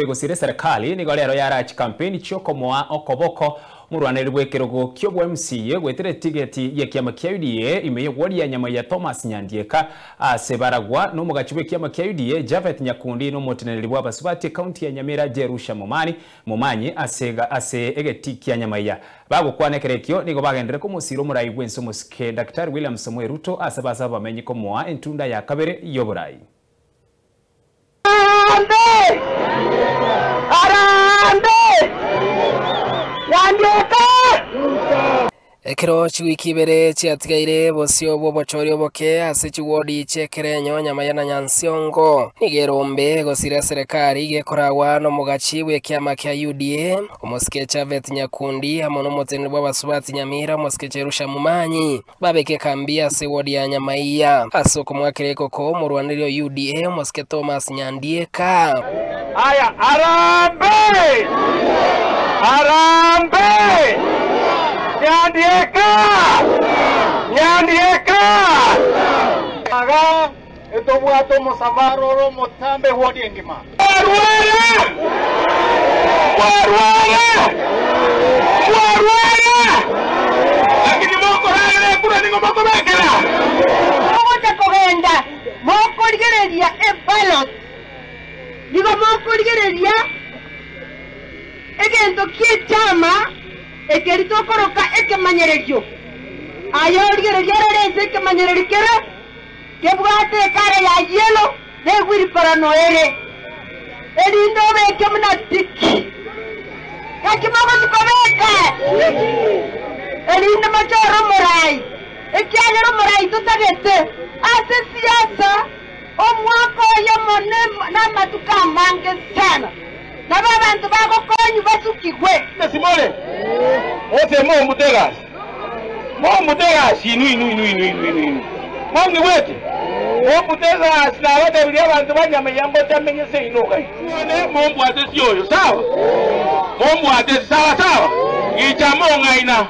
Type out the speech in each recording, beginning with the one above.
Gosira eserekari nigo rero yara chikampeni chiokomoa okoboko omorwaneri bw'ekerogo ki'obwa MCA goetera etigeti y'ekiama kia UDA ime y'egwori ya Nyamaiya Thomas Nyandieka ase baragwa n'omogachi bw'ekiama kia UDA Japhet Nyakundi na omoteneneri bw'abasubati ekaunti ya Nyamira Jerusha Momani Momanyi ase ase egetii kia Nyamaiya. Bagokwana ekero ekio nigo bagenderere komosiira omorai bw'ense omosike Daktari William Samoei Ruto ase base abamenyi komoa entunda ya kabere y'oborai. Harambee! Harambee! Nyandieka! Ekero chiwiki ibere chiatigaire bosio bw'obochori oboke ase chiwodi chi'ekerenyo Nyamaya na Nyansiongo, nigo erombe egosira eserekari gekoragwa nomogachi bw'ekiama kia UDA, omosike Japhet Nyakundi amo nomoteneneri bw'abasubati Nyamira omosike Jerusha Momanyi. Babeke ekambi ase ewodi ya Nyamaiya ase okomoakera ekoko omorwaneri o UDA omosike Thomas Nyandieka. Aya, Harambee! Harambee! Nyandieka! Nyandieka! Iga etobwate omosabaro ore omotambe ewodi engima. Mwarware! Mwarware! Mwarware! Lakini mokoragera ekura nigo mokobekera. Mogocha kogenda mokorigereria eballot, nigo mokorigereria egento ki'echama ekeri tokoroka ekemanyererio. Aye origererie arore ense ekemanyererio kere kebwate ekara ya yellow na egwirikorano ere, erinde obeke buna tiki. Naki mogochia kobeka tiki, erinde mochore omorai, ekiagera omorai totagete ase siasa omwaka oyomo namatuko amange sana. Nabo abanto bagokonywa basukigwe. Simore, ose mombute egasi, mombute egasi inwe inwe inwe inwe inwe inwe inwe mong'igwete, mombute egasi nabatebirie abanto ba Nyamaiya ngocha menye seino iga inwe mombwate ase oyo sawa, mombwate ase sawa sawa, gicha mong'aina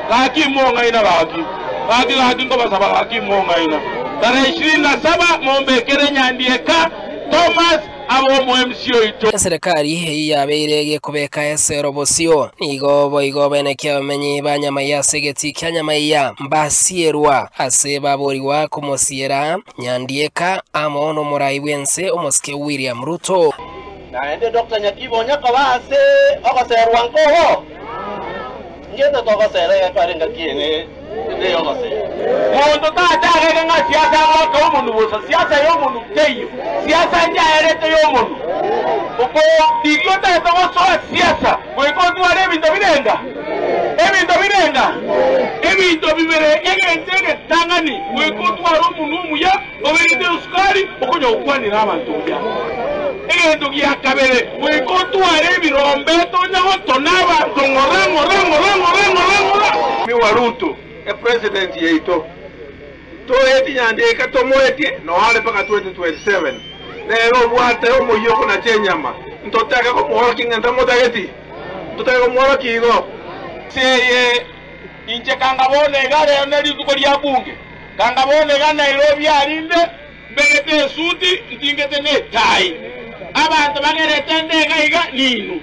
gaki mong'aina gaki gaki gaki nkobasaba gaki mong'aina tarehe ishirini na saba mombekere Nyandieka Thomas Abe omoemisi oito. Eserekari eyio yabeire gekobeka esero bosio, nigo boigo benekia abamenyi ba Nyamaiya ase egetii kia Nyamaiya mbasierwa ase baborigwa komosiera Nyandieka amo nomorai bw'ense omosike William Ruto. Naende Doctor Nyakiba onya koba ase ogoserwa nkobo, Ngento togosera egekora engaki eye ney'ogosera. Monto tachageke ng'a siasa agoaka omonwa bosa, siasa y'omonwa teiyo, siasa njaerete y'omonwa. Oko riria otagete gosoa siasa, goika otware ebinto birenga? Ebinto birenga? Ebinto bibere, egento egetang'ani, goika otware omonwa omuya, Oberete esukari okonya gokwanera abanto buya. Egento gia kabere, goika otware ebirombe tonya gotona abanto ng'ora ng'ora ng'ora ng'ora ng'ora ng'ora. Miwa Ruto e president yaito toeti nyandeka tomoetie noare mpaka 2027 nere obwate omoyio okonacha enyama ntotake komworokia ng'a ntamotageti ntotake komworokia igo. Ase eye inche kanga bono iga rero ne rituko ria bunge. Kanga bono iga Nairobi arinde, mbegete esuti, ntingete netai. Abanto bagerete nde iga iga ninwe.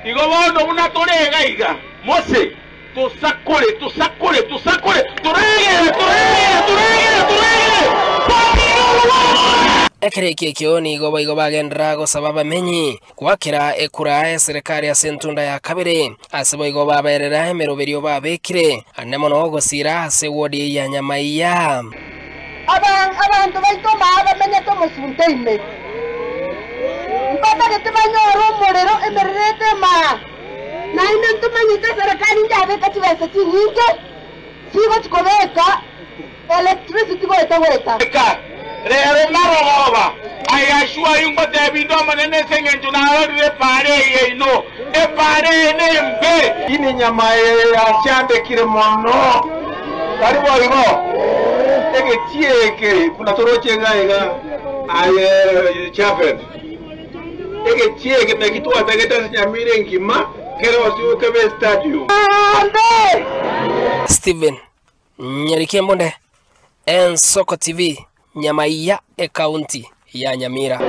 Igo bono buna tore iga iga, mose, tosakore, tosakore, tosakore, toregere, toregere, toregere, toregere, tokire obobe! Ekero ekio ekio nigo boigo bagenderera gosaba abamenyi Goakera ekura eserekari ase entunda ya kabere, ase boigo baberera emeroberio babekire, ande mono gosiira ase ewodi eyio ya Nyamaiya. Abanto baito maa bamenyete omosunte ime, mbatagete banyore omorero emerero ete maa, naende ntomanyete eserekari njabeka chibesa chinyinge chigochi kobeka Electricity goeta goeta. Eka rero marogoba, aye Yashua ayio ngotebi inde Omonene ase engencho narorire epaara eye yaino, epaara eye nembe. Inwe enyama eye yachandekire mono, tari boigo? Egetie eke buna toroche iga iga, aye Japhet, egetie eke naki twatagete ase Nyamira engima kere osigo kebe estadium. Stephen Nyarikembunde, Ensoko TV, Nyamaiya, Ekaunti ya Nyamira.